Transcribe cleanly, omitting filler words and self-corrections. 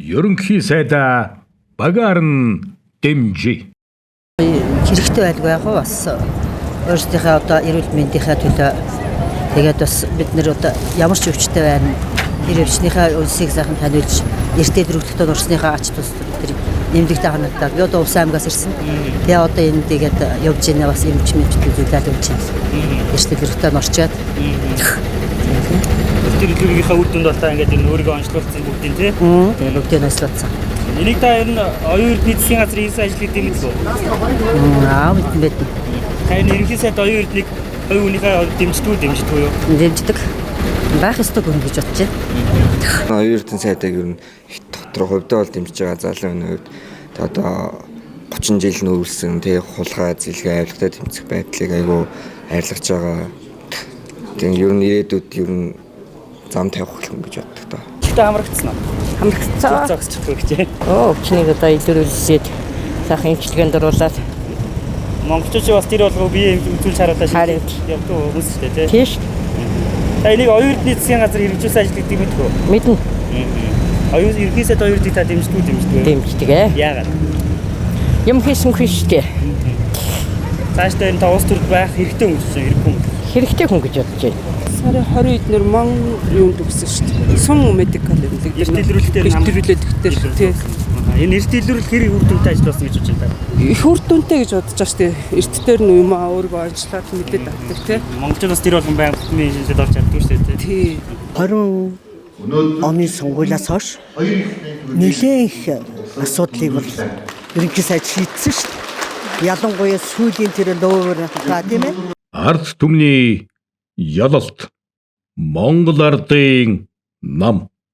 Ерөнхий сайдаа багаар нь дэмжий. Хэрэгтэй байлгүй яг уу бас өөрсдийнхээ одоо эрүүл мэндийнхээ төлөө тэгээд бас бид нэр одоо ямар ч өвчтэй байна, тэр өвчнийхээ үлсийг сайхан таниулж эртээ дөрөвдөлтөд орсныхаа ач тус тэр нэмдэгтэй ханагдаад би одоо Увс аймгаас ирсэн. Тэгээ одоо энэ тэгээд явж байна, бас эмч мэмч зүйлээд явж байна. Эртээ дөрөвдөлтөд орчоод Тэр дэлгүүрийнхээ үр дүнд бол та ингээд энэ өөрийгөө онцлуулсан бүгдийн тий. Тэгээд бүгдийг онцлуулсан. Энийг та ер нь оюун эрдэнэ засгийн газрын хийсэн ажил гэдэг юм үү? Аа, мэдэн байдна. Та энэ ерөнхий сайд оюун эрднийг хувь хүнийхээ дэмждэг үү, дэмждэг үү? Дэмждэг. Байх ёстой хүн гэж бодож байна. Оюун эрдэнэ сайдыг ер нь их дотор хувьдаа бол дэмжиж байгаа, залуу хүний хувьд одоо 30 жил нүүрлсэн тий хулгай зэлгээ авилгатай тэмцэх байдлыг айгүй арилгаж байгаа. Тэгээ ер нь ирээдүйд ер нь зам тавих хүн гэж боддог доо. Гэхдээ хамрагдсан уу? Хамрагдсан. Зогсчихгүй гэж. Оо, өвчнийг одоо илрүүлээд сайхан эмчилгээнд оруулаад Монголчууд бас тэр болгоо бие үзүүлж харуулаа Харин. явдаг хүмүүс шүү дээ тий. Тийш. Та энийг оюун эрдэнэ засгийн газар хэрэгжүүлсэн ажил гэдэг мэдэх үү? Мэднэ. Оюун ерөнхий сайд оюун эрднийг та дэмждэг үү, дэмждэг үү? Дэмждэг ээ. Яагаад? Юм хийсэн хүн шүү дээ. Цаашдаа энэ та улс төрд байх хэрэгтэй хүн гэж хэрэггүй юм. Хэрэгтэй хүн гэж бодож байна. Сарын 20 эднэр мон юунд өгсөн шүү дээ. Сун медикал гэдэг. Эрт илрүүлэлтээр Эрт илрүүлэлтээр тий. Энэ эрт илрүүлэх хэр үр дүнтэй ажил болсон гэж бодож байна та? Их үр дүнтэй гэж бодож байгаа шүү дээ. Эрт дээр нь юм аа өөрийгөө онцлоод мэдээд авдаг тий. Монголчууд бас тэр болгон байнга бүтмийн шинжлэлд орж чаддгүй шүү дээ тий. Тий. 20 оны сонгуулиас хойш нэлээд их асуудлыг бол ерөнхий сайд шийдсэн шүү дээ. Ялангуяа сүүлийн тэр нөөвөр хаа, тийм ээ. Ард түмний ялалт. Монгол ардын нам.